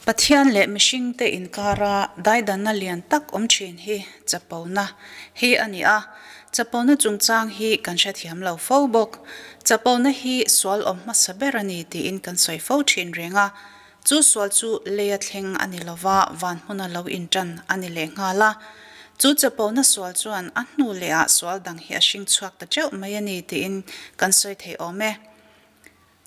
Pathian leh mihringte inkara daidanna lian tak awm thin hi chapona hi a ni a. Chapona chungchang hi kan hrethiam lo fo bawk. Chapona hi sual awm hmasa ber a ni tiin kan sawi fo thin reng a. Chu sual chu leia thleng a ni lova, van hmuna lo intan a ni leh nghal a. Chu chapona sual chuan a hnu lehah sual dang hi a hring chhuak ta teuh mai a ni tiin kan sawi thei awm e.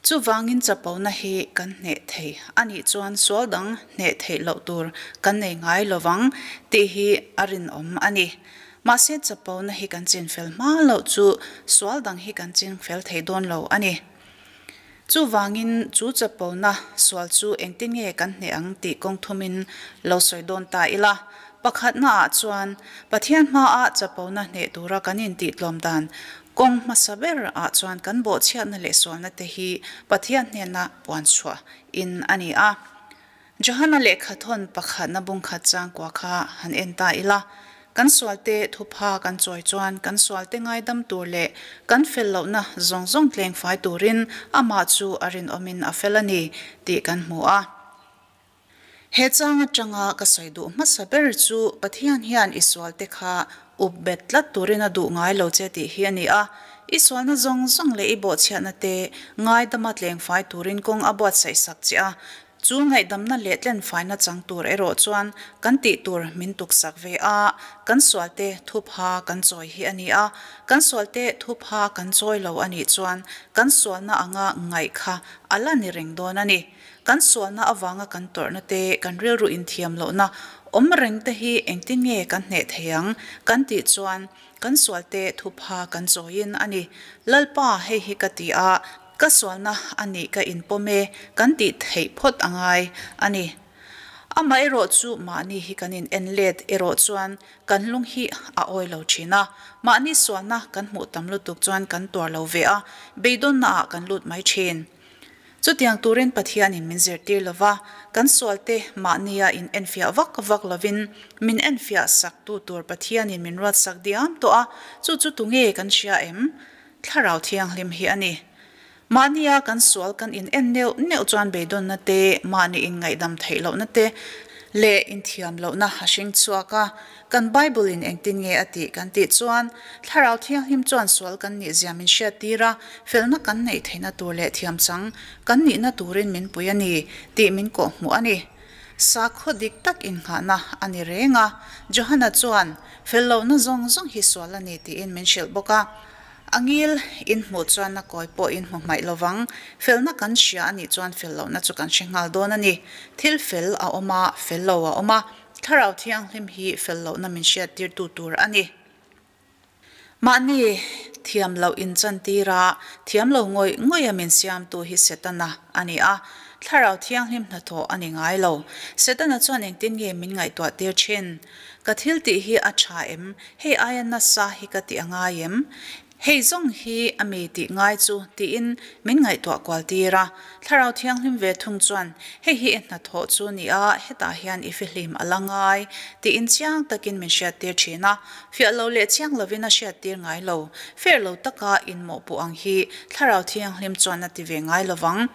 Chuvangin chapona hi kan hneh thei a nih chuan sual dang hneh theih loh tur kan nei ngai lovang tih hi a rinawm a ni. Mahse chapona hi kan chinfel hma loh chu sual dang hi kan chinfel thei dawn lo a ni. Chuvangin chu chapona sual chu engtin nge kan hneh ang tih kawng thumin lo sawi dawn ta ila. Pakhatnaah chuan Pathian hmaah chapona hneh tura kan intihtlawm dan Kawng hmasa ber ah chuan kan bawhchhiatna leh sualna te hi Pathian hnena puan chhuah in a ni a. Johana lehkha thawn pakhatna bungkhat changkua kha han en ta ila, kan sualte thupha kan chawi chuan kan sualte ngaidam tur leh kan fel lohna zawng zawng tleng fai turin amah chu a rinawmin a fel a ni tih kan hmu a. He chang atanga ka sawi duh hmasa ber chu Pathian hian i sualte kha up bet tlat turin a duh ngai lo che tih hi a ni a. I sualna zawng zawng leh i bawhchhiatna te ngaidama tlengfai turin kawng a buatsaih sak che a. Chu ngaihdamna leh tlenfaina chang tur erawh chuan kan tih tur min tuksak ve a, kan sualte thupha kan chawi hi a ni a. Kan sualte thupha kan chawi lo a nih chuan kan sualna anga ngaih kha a la ni reng dawn a ni. Kan sualna avanga kan tawrhna te, kan rilru inthiam lohna awm reng te hi engtin nge kan hneh thei ang kan tih chuan kan sualte thupha kan chawiin a ni. Lalpa, hei hi ka ti a, ka sualna a nih ka inpawm e kan tih theih phawt a ngai a ni. Amaherawh chu mahni hi kan in en let erawh chuan kan lung hi a awi lo thin a, mahni sualna kan hmuh tam lutuk chuan kan tuar lo ve a, beidawnna ah kan lut mai thin. Chutiang turin Pathianin min zirtir lo va, kan sualte mahnia in enfiah vak vak lovin min enfiah sak tu tur Pathianin min ruatsak diam tawh a, chu chu tunge kan hria em? Thlarau Thianghlim hi a ni. Mahnia kan sual kan in en neuh neuh chuan beidawnna te, mahni inngaihdam theih lohna te leh inthiam lohna a hring chhuak a, Kan Bible in engtin nge a tih kan tih chuan, Thlarau Thianghlim chuan sual kan nih zia min hriattir a, felna kan neih theihna tur leh thiamchang kan nihna turin min pui a ni tih min kawhhmuh a ni. Sakhaw dik tak innghahna a ni reng a, Johana chuan fel lohna zawng zawng hi sual a ni tiin min hrilh bawk a. A ngil in hmuh chuan a kawi pawh in hmu hmaih lovang, felna kan hria a nih chuan fel lohna chu kan hre nghal dawn a ni. Thil fel a awm a, fel lo a awm a. Thlarau Thianghlim hi fel lohna min hriattirtu tur a ni. Mahni thiam loh inchantir a, thiam lo ngawih ngawih a min siamtu hi Setana a ni a, Thlarau Thianghlim hnathawh a ni ngai lo. Setana chuan engtin nge min ngaihtuah tir thin? Ka thil tih hi a tha em? Hei aia nasa hi ka tih a ngai em? Hei zawng hi a mi tih ngai chu tiin min ngaihtuah kual tir a. Thlarau Thianghlim ve thung chuan, Hei hi i hnathawh chu ni a, hetah hian i fihlim a la ngai, tiin chiang takin min hriattir thin a. Fiah lo leh chiang lovin a hriattir ngai lo. Fair lo taka inmawhpuh ang hi Thlarau Thianghlim chuan a ti ve ngai lovang.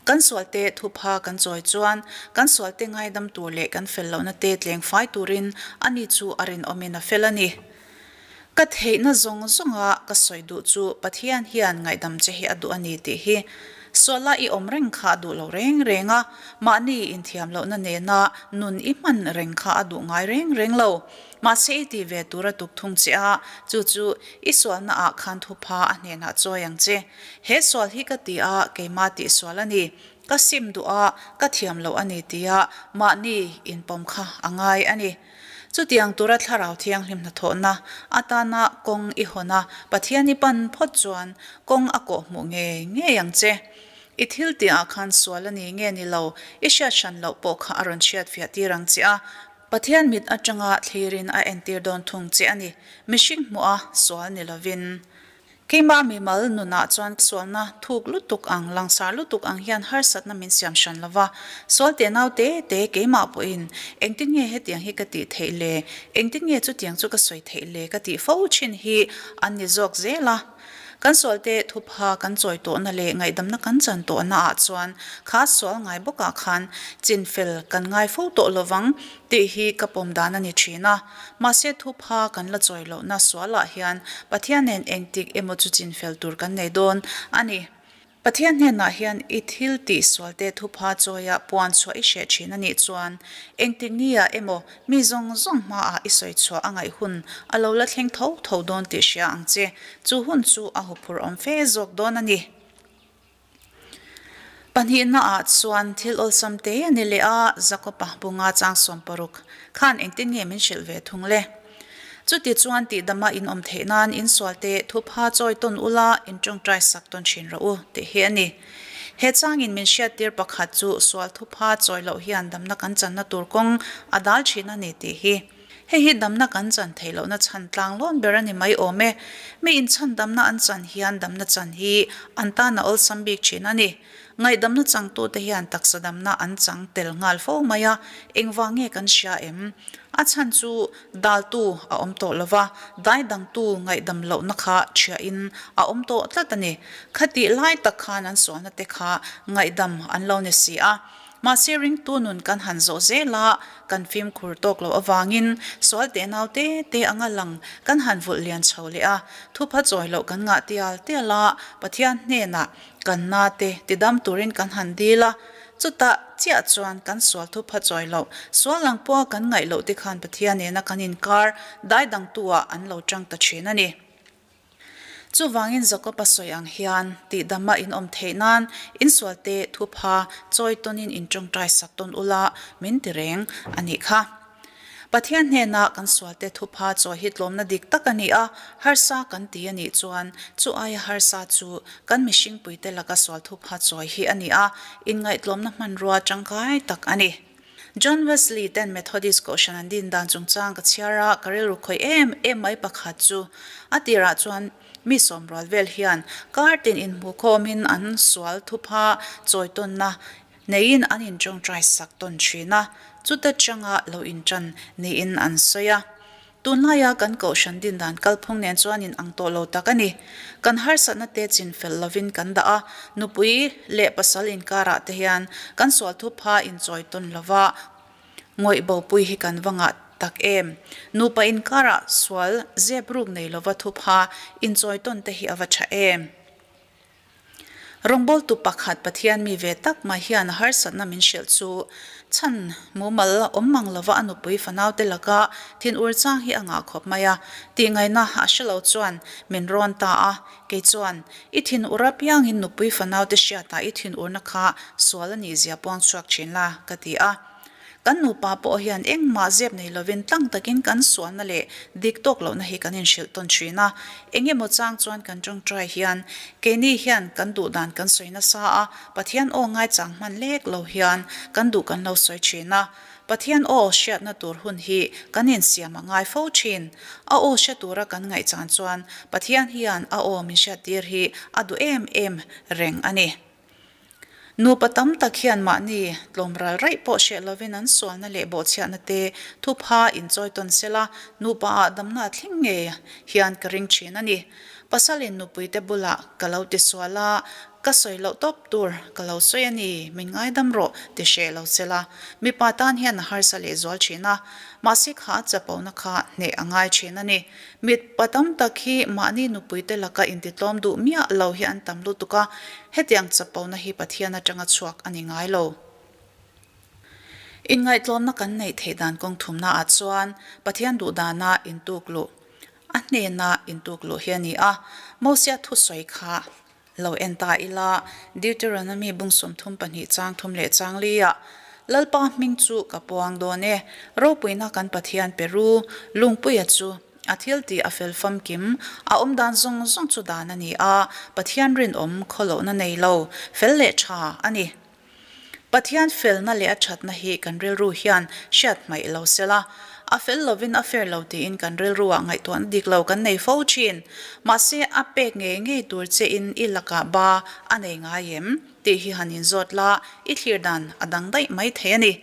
Kan sualte thupha kan chawi chuan kan sualte ngaidam tur leh kan fel lohna te tleng fai turin ani chu a rinawmin a fel a ni. Ka theihna zawng zawnga ka sawi duh chu Pathian hian ngaihdam che hi a duh a ni tih hi. Suala i awm reng kha a duh lo reng reng a, mahni inthiam lohna nena nun i hman reng kha a duh ngai reng reng lo. Mahse i ti ve tur a tuk thung che a, chu chu i sualna ah khan thupha a hnenah chawi ang che. He sual hi ka ti a, keima tih sual a ni. Ka sim duh a, ka thiam loh a ni tia mahni inpawm kha a ngai a ni. Chutiang tura Thlarau Thianghlim hnathawhna atana kawng i hawn a, Pathian i pan phawt chuan kawng a kawhhmuh ngei ngei ang che. I thil tihah khan sual a ni nge ni lo, i hriat hran loh pawh kha a rawn hriat fiah tir ang che a. Pathian mit atanga thlirin a entir dawn thung che a ni. Mihring hmuh a sual ni lovin. Keimah mimal nunah chuan sualna thuk lutuk ang, langsar lutuk ang hian harsatna min siam hran lo va. Sual teh nau te te keimah pawhin engtin nge hetiang hi ka tih theih le, engtin nge chutiang chu ka sawi theih le ka tih fo thin hi an ni zawk zel a. Kan sualte thupha kan chawi tawhna leh ngaihdamna kan chan tawhna ah chuan kha sual ngai bawkah khan chinfel kan ngai fo tawh lovang tih hi ka pawm dan a ni thin a. Mahse thupha kan la chawi lohna sualah hian Pathian nen engtik emaw chu chinfel tur kan nei dawn a ni. Pathian hnenah hian i thil tih sualte thupha chawia puan chhuah i hreh thin a nih chuan engtik niah emaw mi zawng zawng hmaah i sawi chhuah a ngaih hun a lo la thleng tho tho dawn tih hria ang che. Chu hun chu a huphurh awm fe zawk dawn a ni. Pahnihnaah chuan thil awlsam te a ni leh a, Jakob-a bunga chang 60 khan engtin nge min hrilh ve thung le? Chuti chuan tihdama in awm theih nan in sualte thupha chawi tawn ula, in tawngtai sak tawn thin rawh u, tih hi a ni. He changin min hriattir pakhat chu sual thupha chawi loh hian damna kan channa tur kawng a dal thin a ni tih hi. Hei hi damna kan chan theih lohna chhan tlang lawn ber a ni mai awm e. Mi inchhan damna an chan hian damna chan hi an tan a awlsam bik thin a ni. Ngaihdamna changtute hian taksa damna an chang tel nghal fo mai a, engvang nge kan hria em? A chhan chu daltu a awm tawh lo va, dai dangtu ngaihdam lohna kha thiahin a awm tawh tlat a ni. Khatih lai tak khan an sualna te kha ngaihdam an lo ni si a. Mahse ringtu nun kan han zawh zel a, kan fimkhur tawk loh avangin sual teh nau te te anga lang kan han vulh lian chho leh a, thupha chawi loh kan ngah tial tial a, Pathian hnenah kan na te tidam turin kan han dil a, Chutah chiah chuan kan sual thupha chawi loh, sual ang pawha kan ngaih loh te khan Pathian nena kan inkar dai dangtu ah an lo tang ta thin a ni. Chuvangin Jakob-a sawi ang hian tihdama in awm theih nan insual te thupha chawi tawnin in tawngtai sak tawn ula min ti reng a nih kha. Pathian hnena kan sualte thupha chawi hi tlawmna dik tak a ni a, harsa kan ti a nih chuan chu aia harsa chu kan mihringpuite laka sual thupha chawi hi a ni a, inngaihtlawmna hmanrua tangkai tak a ni. John Wesley ten Methodist Kohhran an din dan chungchang ka chhiar a, ka rilru khawih em em mai pakhat chu a tirah chuan mi sawmrual vel hian kar tin inhmuhkhawmin an sual thupha chawi tawnna Neiin an inṭawngṭai sak tawn ṭhin a, chuta changa lo inṭan niin an sawi a. Tunlaia kan kohhran din dan kalphung nen chuan in ang tawh lo tak a ni. Kan harsatna te chin fel lovin kan dah a, nupui leh pasal inkarah te hian kan sual thupha inchawi tawn lova ngawih bopui hi kan va ngah tak em. Nupa inkarah sual zep ruk nei lova thupha inchawi tawn te hi a va ṭha em. Rawngbawltu pakhat Pathian mi ve tak mai hian a harsatna min hrilh chu chhan mumal awm mang lova a nupui fanaute laka thinur chang hi a ngah khawp mai a, tihngaihna a hre lo chuan min rawn ta a, kei chuan i thinur apiangin nupui fanaute hriatah i thinurna kha sual a nihzia puang chhuak thin la ka ti a. Kan nupa pawh hian engmah zep nei lovin tlang takin kan sualna leh dik tawk lohna hi kan inhrilh tawn thin a. Eng emaw chang chuan kan tawngtai hian keini hian kan duh dan kan sawi nasa a, Pathian aw ngaichang hman lek lo hian kan duh kan lo sawi thin a. Pathian aw hriatna tur hun hi kan insiam a ngai fo thin. A aw hre tura kan ngaihchan chuan Pathian hian a aw min hriattir hi a duh em em reng a ni. Nupa tam tak hian mahni tlawm ral raih pawh hreh lovin an sualna leh bawhchhiahna te thupha inchawi tawn sela, nupa ah damna a thleng ngei hian ka ring thin a ni. Pasalin nupuite bulah ka lo ti sual a, ka sawi loh tawp tur ka lo sawi a ni, min ngaidam rawh ti hreh lo sela, mipa tan hian a harsa lehzual thin a, mahse kha a chapona kha hneh a ngai thin a ni. Mitpa tam tak hi mahni nupuite laka intitlawm duh miah lo hi an tam lutuk a, hetiang chapona hi Pathian atanga chhuak a ni ngai lo. Inngaihtlawmna kan neih theih dan kawng thumnaah chuan Pathian duhdana intuk luh, a hnena intuk luh hi a ni a, Mosia thusawi kha Lo en ta ila, Deuteronomy bung 32 chang thum leh chang liah, Lalpa hming chu ka puang dawn e, ropuina kan Pathian pe ru, Lungpuia chu a thil tih a fel famkim, a awm dan zawng zawng chu dan a ni a, Pathian rinawm khawlohna nei lo, fel leh tha a ni. Pathian felna leh a thatna hi kan rilru hian hriat hmaih lo sela. A fel lovin a fair lo tiin kan rilruah ngaihtuahna dik lo kan nei fo thin. Mahse, a pek ngei ngei tur che in i lakah ba a nei ngai em? Tih hi han inzawt la, i thlir dan a dang daih mai thei a ni.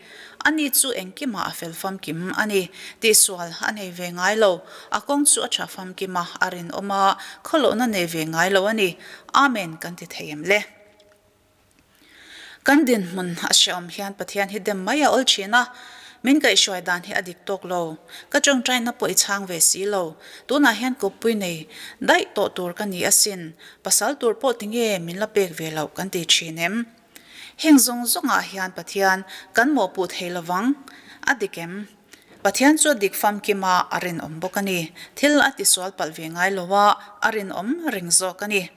Ani chu engkimah a fel famkim a ni. Tihsual a nei ve ngai lo. A kawng chu a tha famkim a, a rinawm a, khawlohna nei ve ngai lo a ni. Amen kan ti thei em le? Kan dinhmun a hrehawm hian Pathian hi dem mai a awl thin a, min kaihhruai dan hi a dik tawk lo. Ka tawngtaina pawh i chhang ve si lo. Tunah hian kawppui nei daih tawh tur ka ni asin. Pasal tur pawh tinge min la pek ve loh kan ti thin em? Heng zawng zawngah hian Pathian kan mawhpuh thei lovang a dik em? Pathian chu a dik famkim a, a rinawm bawk a ni. Thil a tisual palh ve ngai lo a, a rinawm reng zawk a ni.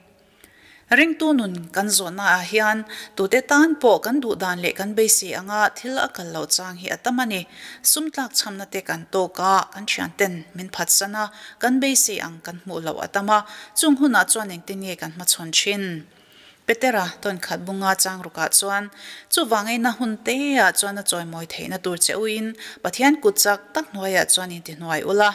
Ringtu nun kan zawhnaah hian tute tan pawh kan duh dan leh kan beisei anga thil a kal loh chang hi a tam a ni. Sum tlak chhamna te kan tawk a, kan thianten min phatsan a, kan beisei ang kan hmuh loh a tam a, chung hunah chuan engtin nge kan hmachhawn thin? Petera tawn khat bunga chang rukah chuan, Chuvangina hun teah chuan a chawimawi theihna tur che uin Pathian kut chak tak hnuaiah chuan intihnuai ula.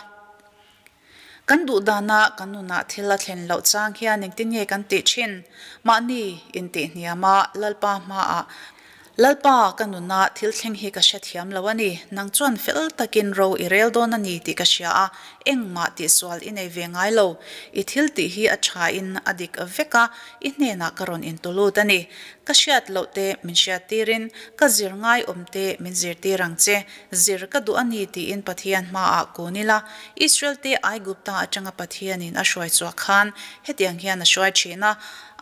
Kan duh dana kan nunah thil a thlen loh chang hian engtin nge kan tih thin? Mahni intihhniam a, Lalpa hmaah, Lalpa, ka nuna thil thleng hi ka hrethiam lo a ni. Nang chuan fel takin ro i rel dawn a ni tih ka hria a, engmah tihsual i nei ve ngai lo. I thil tih hi a thain a dik vek a, i hnenah ka rawn intulut a ni. Ka hriat loh te min hriattirin, ka zir ngai awm te min zirtir ang che. Zir ka duh a ni tiin Pathian hmaah kun ila, Israel te Aigupta atanga Pathianin a hruai chhuah khan hetiang hian a hruai thin a,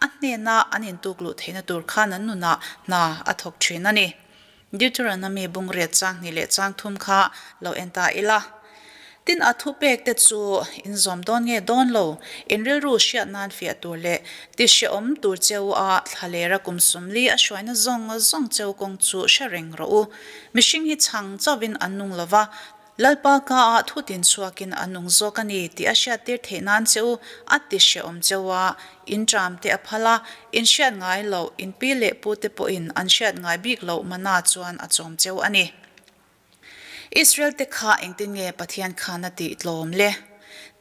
a hnena an intuk luh theihna tur khan an nunah hna a thawk thin a ni. Deuteronomy bungriat chang hnih leh chang thum kha lo en ta ila. Tin a thupek te chu in zawm dawn nge dawn lo, in rilru hriat nan fiah tur leh ti hrehawm tur cheu a thlalera kum sumli a hruaina zawng zawng cheu kawng chu hre reng rawh u. Mihring hi chhang chauhin an nung lo va, Lalpa ka ah thu tin chhuakin a nung zawk a ni tih a hriattir theih nan che u a ti hrehawm cheu a, in ṭam te a phal a, in hriat ngai loh, in pi leh pu te pawhin an hriat ngai bik loh mana chuan a chawm cheu a ni. Israel te kha engtin nge Pathian khan a tih tlawm le?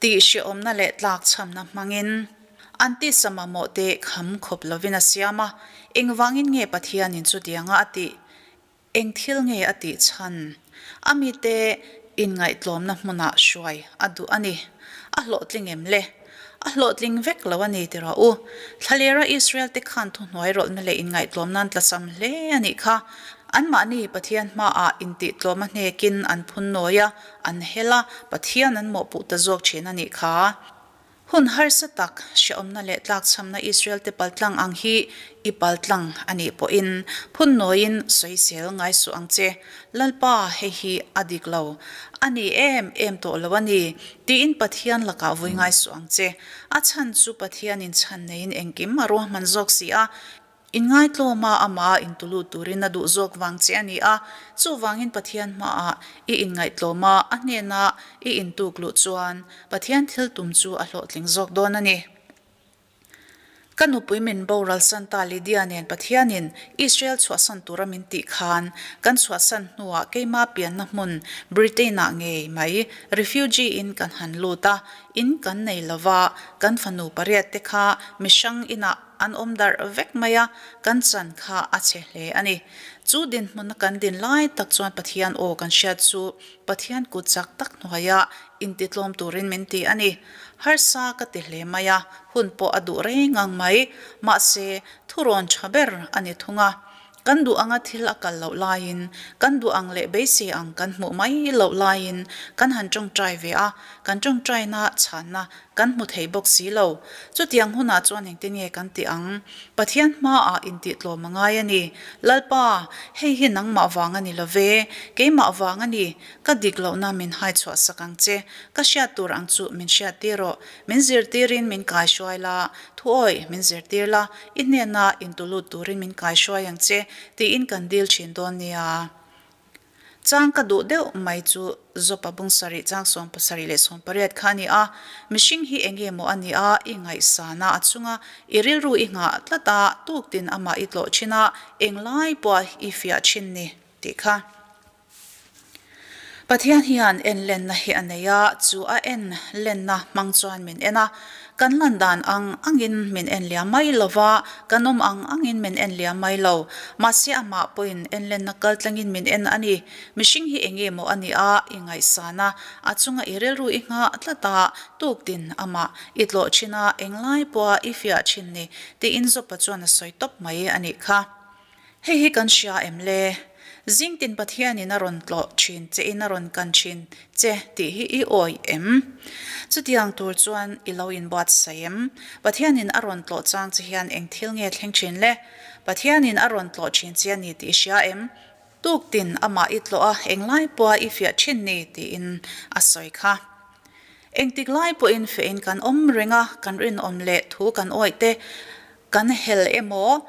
Tih hrehawmna leh tlakchhamna hmangin an tisa mamawh te kham khawp lovin a siam a, engvangin nge Pathianin chutianga a tih? Eng thil nge a tih chhan? A mite inngaihtlawmna hmunah hruai a duh a ni. A hlawhtling em le? A hlawhtling vek lo a ni ti rawh u. Thlalera Israel te khan thuhnuai rawlhna leh inngaihtlawmna an tlasam hle a nih kha. Anmahni Pathian hmaah intihtlawm a hnekin an phun nawi a, an hel a, Pathian an mawhpuh ta zawk thin a nih kha. Hun harsa tak, hrehawmna leh tlakchhamna Israel te paltlang ang hi i paltlang a nih pawhin phun nawiin sawisel ngai suh ang che. Lalpa, hei hi a dik lo. A ni em em tawh lo a ni, tiin Pathian lakah vui ngai suh ang che. A chhan chu Pathianin chhan neiin engkim a ruahman zawk si a. Inngaitlawma amah intulut turin a duh zawk vang che a ni a, chuvangin Pathian hmaah i inngaihtlawm a, a hnena i intuk luh chuan Pathian thil tum chu a hlawhtling zawk dawn a ni. Ka nupui min boral san ta Lydia nen Pathianin Israel chhuahsan tura min tih khan kan chhuahsan hnuah keima pianna hmun Britain-ah ngei mai refugee in kan han lut a, in kan nei lova, kan fanu pariat te kha mihrang inah An awm darh vek mai a, kan chan kha a chhe hle a ni. Chu dinhmuna kan din lai tak chuan Pathian aw kan hriat chu Pathian kut chak tak hnuaia intitlawm turin min ti a ni. Harsa ka ti hle mai a, hun pawh a duh reng ang mai. Mahse, thurawn tha ber a ni thung a. Kan duh anga thil a kal loh laiin, kan duh ang leh beisei ang kan hmuh mai loh laiin kan han tawngtai ve a, kan tawngtaina chhanna kan hmu thei bawk si lo. Chutiang hunah chuan engtin nge kan tih ang? Pathian hmaah intihtlawm a ngai a ni. Lalpa, hei hi nangmah vang a ni lo ve, keimah vang a ni. Ka dik lohna min hai chhuah sak ang che. Ka hriat tur ang chu min hriattir rawh. Min zirtirin min kaihruai la, thuawi min zirtir la, i hnena intulut turin min kaihruai ang che, tiin kan dil thin dawn nia. Chang ka duh deuh mai chu Zopa bung sarih chang 78 leh 80 kha a ni a, mihring hi eng nge maw a nih a, i ngaihsana a chunga i rilru i nghah tlat a, tuktin amah i tlawh thin a, englai pawh i fiah thin ni tih kha. Pathian hian en lenna hi a nei a, chu a en lenna hmang chuan min en a. Kan lan dan ang angin min en liam mai lo va, kan awm ang angin min en liam mai lo. Mahse amah pawhin en lenna kal tlangin min en a ni. Mihring hi enge maw a nih a, i ngaihsan a, a chunga i rilru i nghah tlat a, tuktin amah i tlawh thin a, englai pawha i fiah thin ni, tiin Jopa chuan a sawi tawp mai a nih kha. Hei hi kan hria em le? Zingtin Pathianin a rawn tlawh thin che in a rawn kan thin che tih hi i awih em? Chutiang tur chuan i lo inbuatsaih em? Pathianin a rawn tlawh chang che hian eng thil nge thleng thin le? Pathianin a rawn tlawh thin che a ni tih i hria em? Tuktin amah i tlawh a, englai pawha i fiah thin ni tiin a sawi kha. Engtik lai pawhin fiahin kan awm reng a, kan rinawm leh thu kan awih te, kan hel emaw,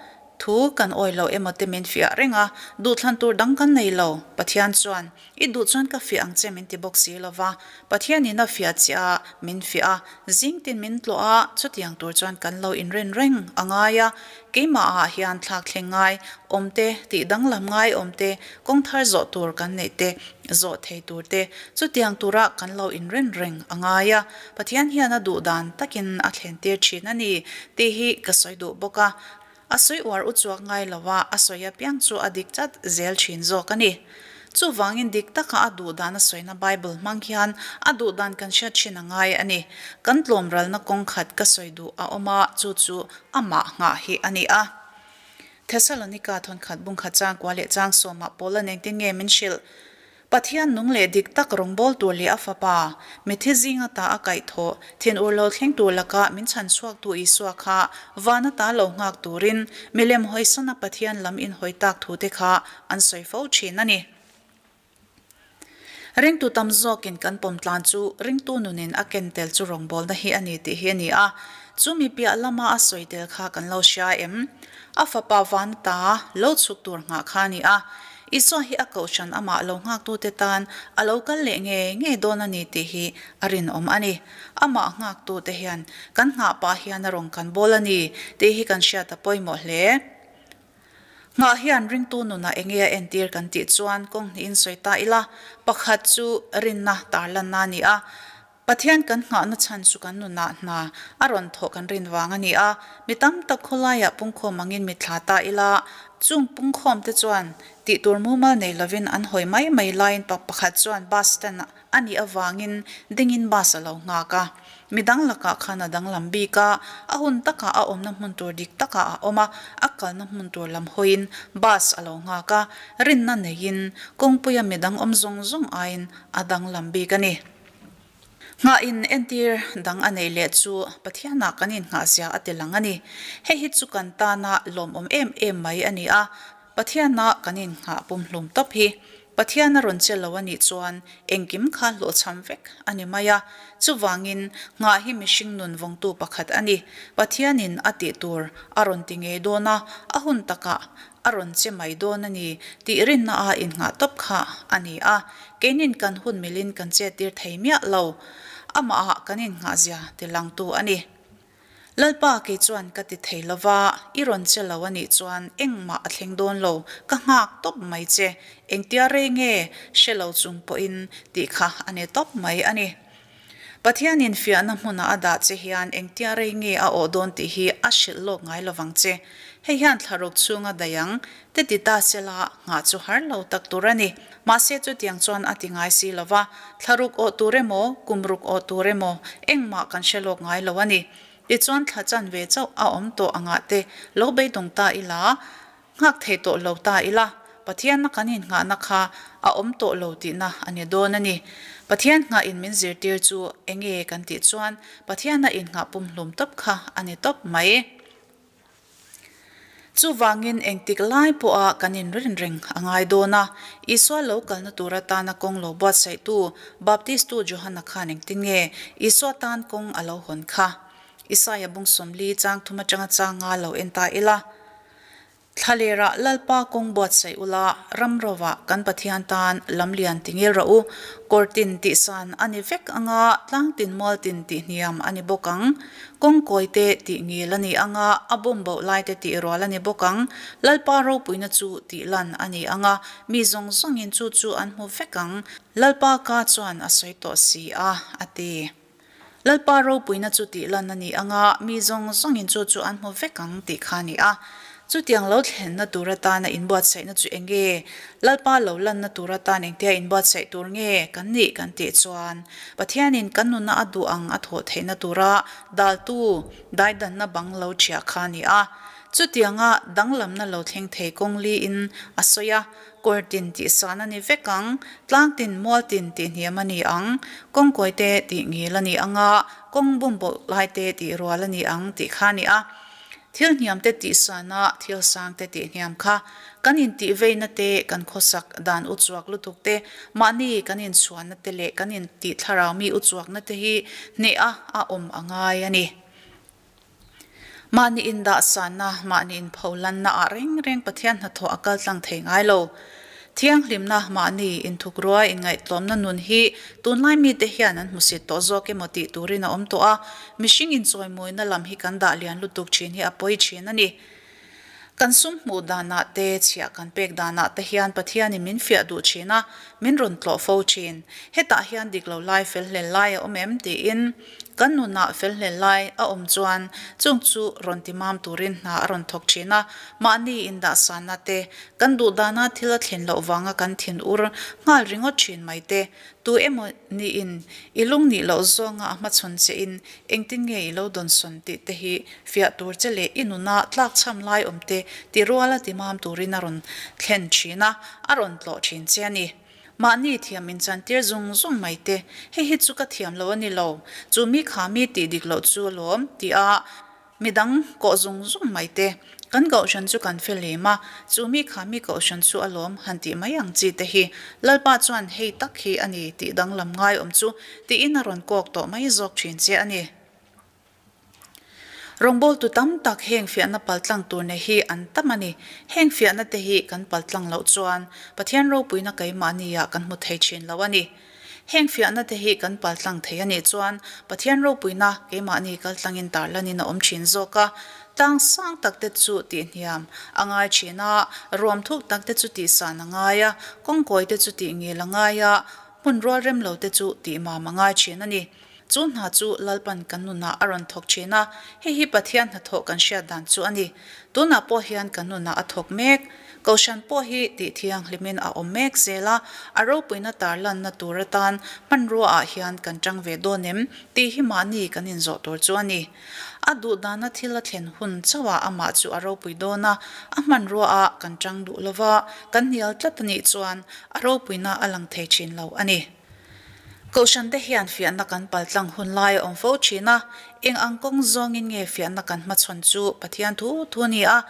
thu kan awih lo emaw te min fiah reng a, duhthlan tur dang kan nei lo. Pathian chuan, I duh chuan ka fiah ang che min ti bawk si lo va, Pathianin a fiah chiah a, min fiah a, zingtin min tlawh a, chutiang tur chuan kan lo inrin reng a ngai a, keimahah hian thlak thleng ngai awm te, tih danglam ngai awm te, kawng thar zawh tur kan neih te, zawh thei tur te, chutiang tura kan lo inrin reng a ngai a, Pathian hian a duh dan takin a thlen tir thin a ni tih hi ka sawi duh bawk a. A sawi uar u chuak ngai lo a, a sawi apiang chu a dik chat zel thin zawk a ni. Chuvangin dik taka a duh dan a sawina Bible hmang hian a duh dan kan hriat thin a ngai a ni. Kan tlawm ralna kawng khat ka sawi duh a awm a, chu chu amah nghah hi a ni a. Thessalonika thawnkhat bungkhat changkua leh changsawmah Paula nengtin nge min hrilh? Pathian nung leh dik tak rawngbâwl tur leh a Fapa, mitthi zinga ta a kaihthawh, thinur lo thleng tur laka min chhan chhuaktu Isua kha vana ta lo nghak turin milem hawisana Pathian lam inhawi tak thute kha an sawi fo thin a ni. Ringtu tam zawkin kan pawm tlan chu ringtu nunin a ken tel chu rawngbâwlna hi a ni tih hi a ni a, chu mi piah lama a sawi tel kha kan lo hria em? A Fapa vana ta lo chhuk tur nghah kha a ni a. Isua hi a kohhran amah lo nghaktute tan a lo kal leh ngei ngei dawn a ni tih hi a rinawm a ni. Amah nghaktute hian kan nghah pah hian a rawn kan bawl a ni tih hi kan hriat a pawimawh hle. Nghah hian ringtu nunah enge a entir kan tih chuan kawng hnihin sawi ta ila, pakhat chu rinna tarlanna a ni a. Pathian kan nghahna chhan chu kan nunah hna a rawn thawh kan rin vang a ni a, mi tam tak khawlaiah pungkhawm angin mi thla ta ila, chung pungkhawmte chuan tih tur mumal nei lovin an hawi mai mai laiin pa pakhat chuan bus stand a nih avangin dingin bus a lo nghak a. Mi dang lakah khan a danglam bik a, a hun takah a awmna hmun tur dik takah a awm a, a kalna hmun tur lam hawiin bus a lo nghak a, rinna neiin kawngpuia mi dang awm zawng zawng aiin a danglam bik a ni. Nghah in entir dang a neih leh chu Pathianah kan innghahzia a ti lang a ni. Hei hi chu kan tana lawmawm em em mai a ni a, Pathiana kan innghah pumhlum tawp hi Pathian a rawn che lo a nih chuan engkim kha hlawhchham vek a ni mai a. Chuvangin nghah hi mihring nun vawngtu pakhat a ni. Pathianin a tih tur a rawn ti ngei dawn a, a hun takah a rawn che mai dawn a ni tih rinna a innghah tawp kha a ni a, keinin kan hun milin kan chettir thei miah lo. Amahah kan innghahzia tilangtu a ni. Lalpa kei chuan ka ti thei lo va, i rawn che lo a nih chuan engmah a thleng dawn lo, ka nghak tawp mai che, engtia rei nge hre lo chung pawhin tih kha a ni tawp mai a ni. Pathianin fiahna hmunah a dah che hian engtia rei nge a awh dawn tih hi a hrilh lawk ngai lovang che. Hei hian thlaruk chhunga daih ang, te ti ta sela nghah chu har lo tak tur a ni. Mahse chutiang chuan a ti ngai si lo va, thlaruk awh tur emaw, kum ruk awh tur emaw engmah kan hre lawk ngai lo a ni. Tichuan thla chan ve chauh a awm tawh angah te lo beidawng ta ila, Nghak thei tawh lo ta ila, Pathianna kan innghahna kha a awm tawh lo tihna a ni dawn a ni. Pathian nghahin min zirtir chu enge kan tih chuan Pathianna innghah pumhlum tawp kha a ni tawp mai. Chuvangin engtik lai pawha kan inrin reng a ngai dawn a, Isua lo kalna tur atana kawng lo buatsaihtu Baptistu Johana khan engtin nge Isua tan kawng a lo hawn kha? Isaia bung 40 chang thum atanga changa lo en ta ila. Thlalerah Lalpa kawng buatsaih ula, ram rovah kan Pathian tan lam lian ti ngil rawh u. Kawr tin tih san a ni vek anga, tlang tin mual tin tih hniam a ni bawk ang. Kawng kawi te tih ngil a ni anga, a bawm boh lai te tih rual a ni bawk ang. Lalpa ropuina chu tih lan a ni anga, mi zawng zawngin chu chu an hmu vek ang. Lalpa ka chuan a sawi tawh si a, a ti. Lalpa ropuina chu tih lan a ni anga, mi zawng zawngin chu chu an hmu vek ang tih kha a ni a. Chutiang lo thlenna tur atana inbuatsaihna chu eng nge? Lalpa lo lanna tur atan engtia inbuatsaih tur nge kan nih kan tih chuan Pathianin kan nuna a duh ang a thawh theihna tura daltu daidanna bang lo ṭhiah kha a ni a. Chutianga danglamna lo thleng thei kawng liin a sawi a, Kawr tin tih san a ni vek ang, tlang tin mual tin tih hniam a ni ang, kawngkawi te tih ngil a ni ang a, kawng bum bawlh lai te tih rual a ni ang tih kha a ni a. Thil hniam te tih san a, thil sang te tih hniam kha kan intih veina te, kan khawsak dan uchuak lutuk te, mahni kan inchhuanna te leh kan intih thlarau mi uchuakna te hi hneh a a awm a ngai a ni. Mahni indahsanna, mahni inpholanna ah reng reng Pathian hnathawh a kal tlang thei ngai lo. Thianghlimna, mahni inthukrua inngaihtlawmna nun hi tunlai mite hian an hmusit tawh zawk emaw tih turin a awm tawh a, mihring inchawimawina lam hi kan dah lian lutuk thin hi a pawi thin a ni. Kan sum hmuh danah te, chhiah kan pek danah te hian Pathianin min fiah duh thin a, min rawn tlawh fo thin. Hetah hian dik lo lai fel hlel lai a awm em? tiin kan nunah fel hlel lai a awm chuan chung chu rawn ti mam turin hna a rawn thawk thin a. Mahni indahsanna te, kan duh dana thil a thlen loh vanga kan thin ur nghal ringawt thin mai te, Tu emaw niin i lung nih loh zawnga a hmachhawn che in engtin nge i lo dawnsawn tih te hi fiah tur che leh i nuna tlakchham lai awm te ti ruala ti mam turin a rawn thlen thin a, a rawn tlawh thin che a ni. Mahni thiam inchantir zung zung mai te, hei hi chu ka thiam lo a ni lo, chu mi kha mi tih dik loh chu alawm ti a, Midang kawh zung zung mai te, kan kohhran chu kan fel em a, chu mi kha mi kohhran chu alawm han tih mai ang chi te hi Lalpa chuan hei tak hi a ni tih danglam ngai awm chu tiin a rawn kawk tawh mai zawk thin che a ni. Rawngbawltu tam tak heng fiahna paltlang tur nei hi an tam a ni. Heng fiahna te hi kan paltlang loh chuan Pathian ropuina keimahni-ah kan hmu thei thin lo a ni. Heng fiahna te hi kan paltlang thei a nih chuan Pathian ropuina keimahni kaltlangin tarlanin a awm thin zawk a, tlang sang tak te chu tihhniam a ngai thin a, ruam thuk tak te chu tihsan a ngai a, kawngkawi te chu tihngil a ngai a, hmun rual rem lo te chu tihmam a ngai thin a ni. Chu hna chu Lalpan kan nunah a rawn thawk thin a, hei hi Pathian hnathawh kan hriat dan chu a ni. Tunah pawh hian kan nunah a thawk mek. Kohhran pawh hi tih thianghlimin a awm mek zel a, a ropuina tarlanna tur atan hmanrua ah hian kan tang ve dawn em tih hi mahni kan inzawh tur chu a ni. A duhdana thil a thlen hun chauhah amah chu a ropui dawn a, a hmanrua ah kan tang duh lova, kan hnial tlat a nih chuan a ropuina a lang thei thin lo a ni. Kohhran te hian fiahna kan paltlang hun lai a awm fo thin a, eng ang kawng zawngin nge fiahna kan hmachhawn chu Pathian thu thu a ni a,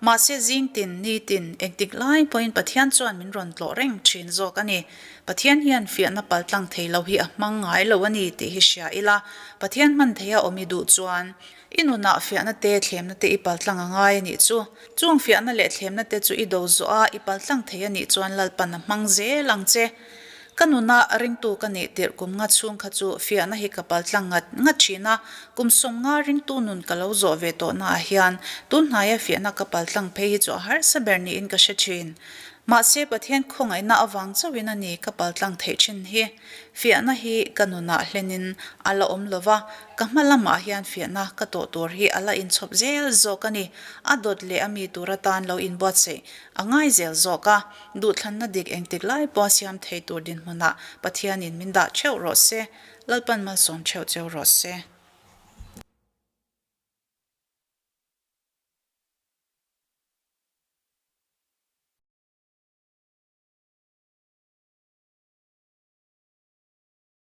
mahse zing tin, ni tin, engtik lai pawhin Pathian chuan min rawn tlawh reng thin zawk a ni. Pathian hian fiahna paltlang thei lo hi a hmang ngai lo a ni tih hi hria ila, Pathian hman theia awm i duh chuan i nunah fiahna te, thlemna te i paltlang a ngai a nih chu. Chung fiahna leh thlemna te chu i do zawh a, i paltlang thei a nih chuan Lalpan a hmang zel ang che. Ka nuna ringtu ka nih tirh kum nga chhung kha chu fiahna hi ka paltlang ngat ngat thin a, kum 50 ringtu nun ka lo zawh ve tawhna ah hian tun hnaia fiahna ka paltlang phei hi chu a harsa ber niin ka hre thin. Mahse Pathian khawngaihna avang chauhin a ni ka paltlang theih thin hi. Fiahna hi ka nunah hlenin a la awm lova, ka hma lamah hian fiahna ka tawh tur hi a la inchhawp zel zawk a ni. A dawt leh a mi tur atan lo inbuatsaih a ngai zel zawk a. Duhthlanna dik engtik lai pawh a siam thei tur dinhmunah Pathianin min dah theuh rawh se, Lalpan malsawm theuh cheu rawh se.